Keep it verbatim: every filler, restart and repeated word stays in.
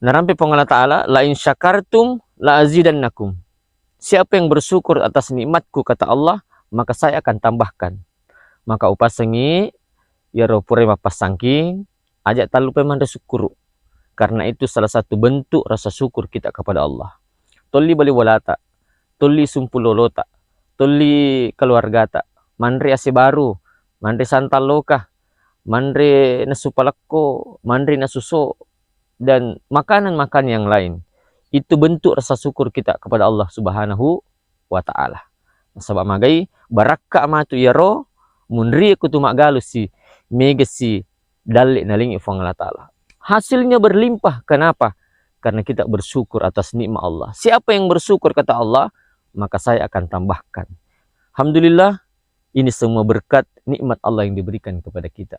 Narampe Puang Allah Ta'ala, "La in syakartum la azidannakum." Siapa yang bersyukur atas nikmatku, kata Allah, maka saya akan tambahkan. Maka upasengi iyaro pura mappassangking, aja tallupai manre sukkuru. Karena itu salah satu bentuk rasa syukur kita kepada Allah. Tolli bali bolata, tolli sumpulolota, tolli keluargata, manre ase baru, manre santang loka, manre nasu palekko, manre nasu so, dan makanan-makanan yang lain. Itu bentuk rasa syukur kita kepada Allah Subhanahu wa Ta'ala. Nasaba magai barakka matu iyaro munri kutu maggalusi, megasi dalle nalengi Puang Allah Ta'ala. Hasilnya berlimpah. Kenapa? Karena kita bersyukur atas nikmat Allah. Siapa yang bersyukur, kata Allah, maka saya akan tambahkan. Alhamdulillah, ini semua berkat nikmat Allah yang diberikan kepada kita.